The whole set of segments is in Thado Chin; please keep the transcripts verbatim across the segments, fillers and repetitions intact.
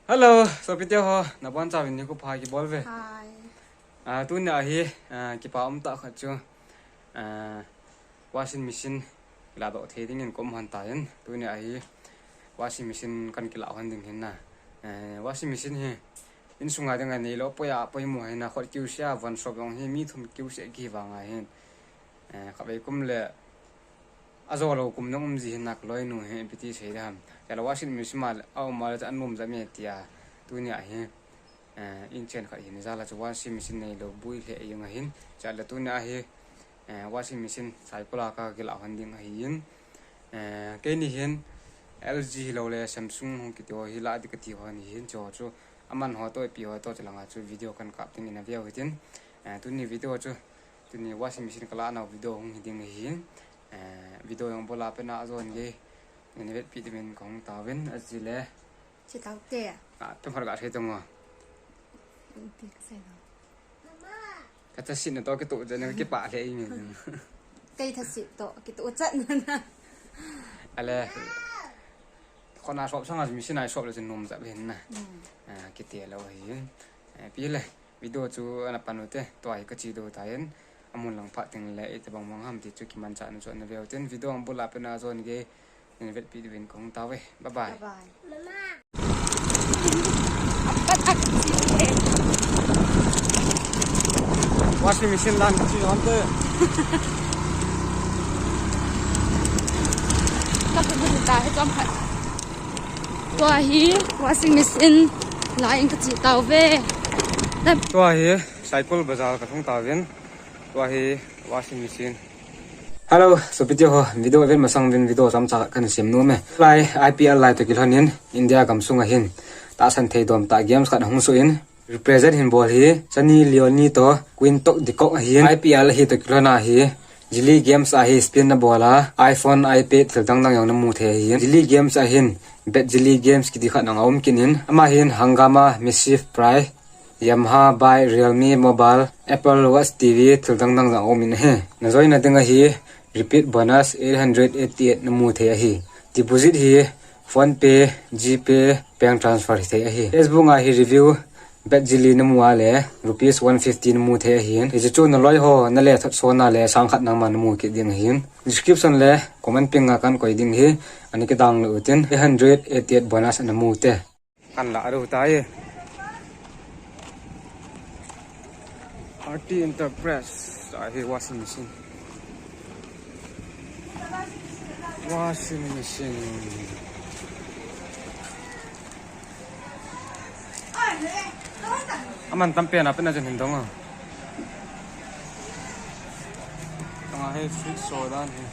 Hello, sopite ho, nabonchauvin nikho pha kibol uve. Hi. Ah, tunia hi, ah, kipa umtah khat chu, ah, washing machine kiladoh thei dingin kaum lhon tan. Tunia hi washing machine kakilah lhon ding ahin. Eh, washing machine hi insunga dinga neilou poi a poimo ahin, khut kiusea von sop jong hi mi thum kiusea kivang ahin. Eh, khatvei kum le ajo lou kum dang um ji ahin, kaloinu hi ipi ti sei ding ham. Chule washing machine ma le, aum a le chu anom jep me tia. Tunia hi, eh, inchen khat hin jal a chu washing machine neilou boi lheh jeng ahin. Chule tunia hi, eh, washing machine cycle a kakilah lhon ding ahin. Eh, keini hin L G hilou le Samsung hung kiti ho hi lah ding kati lhon ahin, chuho chu aman ho toh, ipi ho toh, chulanga chu video kakap dingin naveu hitin. Eh, tuni video chu, tuni washing machine kalah nau video hung hi ding ahin. Eh, video jong bol a pat a jon gei neivetpi diuvin kahung tauvin, ajeh le. Chi taute. Ah, tum har ga thei tung o. Ti ka sei lo. Ka thasit na toh kitoh chan na kipah lheh ing. Kei thasit toh kitoh chan na. Ale. Khut a sop sanga machine a sop le chu nom jep ahin na. Hmm. Ah, kiti lou ahin. Eh, ipi le. Video chu ana pan ute, tua hi kache diu tai. Amun lang phat teng le itobang mang ham ti chu kimanchah na chu naveu hitin, video abul a pat a jon gei neivetpi diuvin kahung tauve. Bye bye. Bye bye. Washing machine lah kache lhon te. Ka pe bu ta he chom khat. Tua hi washing machine lah in kache tauve. Tua hi Saikul Bazar kalhung tauvin. Tua hi washing machine. Hello, sopite ho, video vet masang uvin video chomcha khat kahin sem nom e. Lai I P L lai toh kilhon in India gamsunga hin tahsan thei dom tah games khat ahung soh in, represent hin bol hi Sunny Leone toh Quinton de Kock ahin. I P L hi toh kilhon a hi Jili Games a hi spin ana bol a, iPhone, iPad, thil dang dang jong namu thei ahin. Jili Games a hin Bet Jili Games kiti khat jong aum kit in, ama hin Hungama, Mischief Prize, Yamaha bike, Realme mobile, Apple Watch, T V, thil dang dang jong aum in ahi. Na join na ding ahi, repeat bonus eight hundred eighty-eight namu thei ahi. Deposit hi PhonePe, GPay, bank transfer hithei ahi. Facebook a hi review, Bet Jili namu a le, rupees one fifty namu thei ahin. Hiche chu naloi ho, nale thot sona le, sang khat nangma namu kit ding ahin. Description le comment pin a kahin koi ding ahi, ana kidownload utin, eight hundred eighty-eight bonus namu te. Kahin lah diu tai. R T Enterprise, tua hi washing machine. Washing machine. Aman tampen a pat a jen hin dong a. Tanga hi sweet soda hi.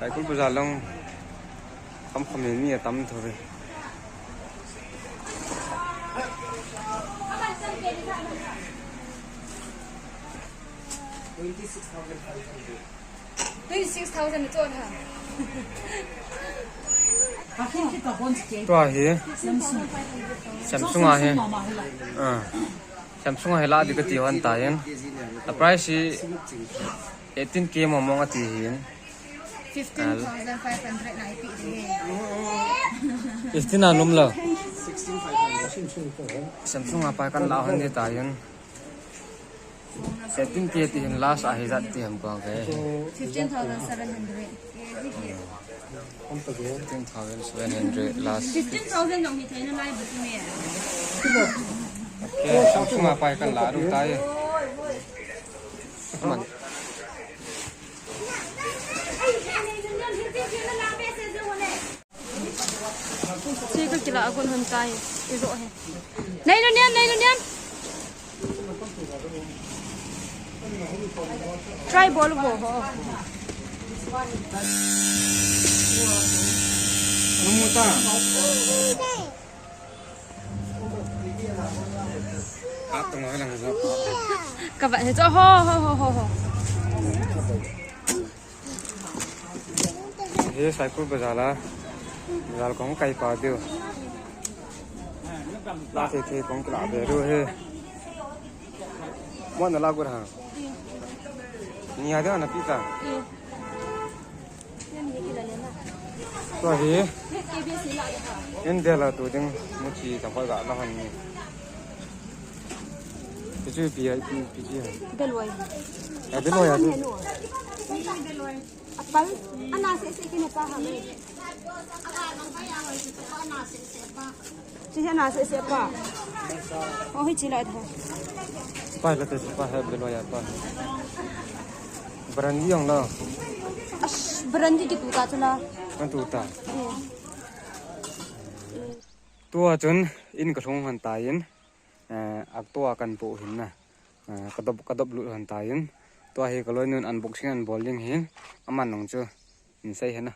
Saikul Bazar lang. Kham kham in mi atam thou ve. Twenty-six thousand five hundred. Twenty-six thousand chu ha. Tua hi Samsung a hi. Ah. Samsung a hi lah ding kati lhon tai. The price hi eighteen K mong mong ati hin. Fifteen thousand five hundred na ipi ding e. Fifteen a nom lou. Samsung a pai kahin lah lhon ding tai. Eighteen K ti hin last a hi ijat ti ham ko ke. Fifteen thousand seven hundred. Fifteen thousand seven hundred last. Fifteen thousand jong hithei nalai bu ti me. Okay, Samsung a pai kahin lah diu tai. Man. Che kakilah a gon hon tai. Ijo he. Nei lo niam, nei lo niam. Try bol ho ho. Namu ta. Kap tong ho lang ho. Kap he cho ho ho ho ho ho. Hi Saikul Bazar la. Bazar kong kai pa diu. La thei thei kong kilah be diu hi. Mo na la gur ha. Ni ha diu na pi ta. Tua hi. India la tu ding muchi tangkoi ga la hon ni. Ti chu pi ai pi pi chi. Beloi. Ya beloi ya tu. Apal. Ana se se kine pa ha. Chi hena se se pa. Oh, hi chi lai tho. Pai la te pa ha beloi ya pa. Brandy jong la. As, brandy kitu ta chu la. Kan tu ta. Tua chun in ka lhung hon ta in, eh, a tua kan pu hin na. Eh, ka dop, ka dop lut hon ta in. Tua hi ka loinun unboxing an bol ding hin. Aman nung chu. In sei hena.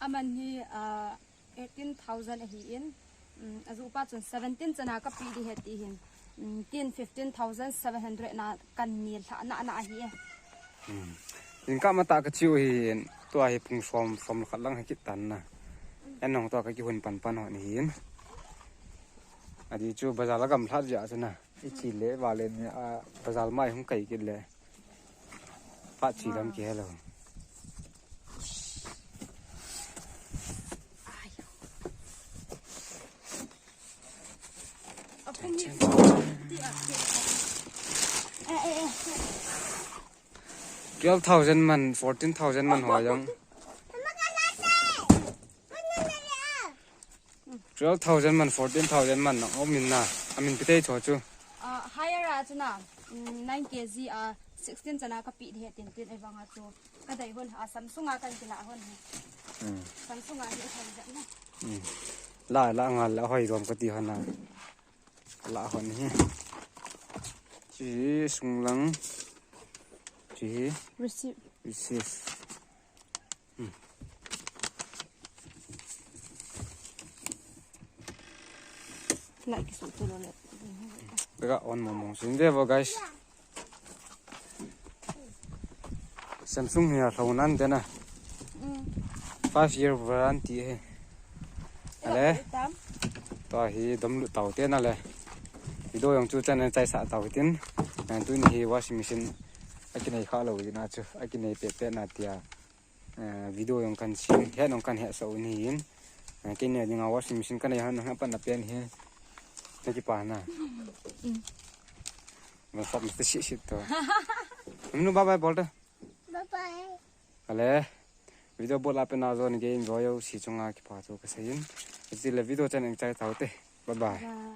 Aman hi, ah, eighteen thousand ahi in. Um, a ju pa chun seventeen chana ka pi di he ti hin. Um, tin fifteen thousand seven hundred na kan ni lha na na ahi e. Hmm. In ka mata ka chiu hi in. Tua hi pung som, som khat lang hi kit tan na. En nong tua ka ki hun pan pan ho ni hin. Adi chu bazar la gam lhat ja chu na. I chi le va le ni a bazar mai hung kai kit le. Pa chi lam ki hello. Twelve thousand man, fourteen thousand man ho jong. Twelve thousand man, fourteen thousand man, nang om in na. Amin pitei cho chu. Ah, higher a chu na, mm, nine K G a, sixteen chana ka pi di he tin tin ei vang a chu. Ka dai hon, a Samsung a kan kila hon he. Hmm. Samsung a hi hoi ja na. Hmm. La, la ngal la hoi rom ka ti hon na. La hon hi. Chi sung lang. Chi. Receive. Receive. Hmm. Like so to le. Bega on mo mo. Sin de bo guys. Samsung hi a lhou nan te na. Mm. Five year warranty he. Ale. Tam. Tua hi dom lut tau te na le. Video jong chu channel chai sa tau tin. Nan tu ni hi washing machine a kinei kha lou ding na chu. A kinei pe pe na tia. Eh, video jong kan sin, he jong kan he sa u ni hin. Eh, kei ne dinga washing machine kan nei han, han pan na pen hi. Na ki pa na. Mm. Van sop mesti sit sit to. Minu bye bye bol te. Bye bye. Ale. Video bol a pen a jo ni ke in video si chunga ki pa chu ka sa in. Iti le video chan eng chai tau te. Bye bye. Bye.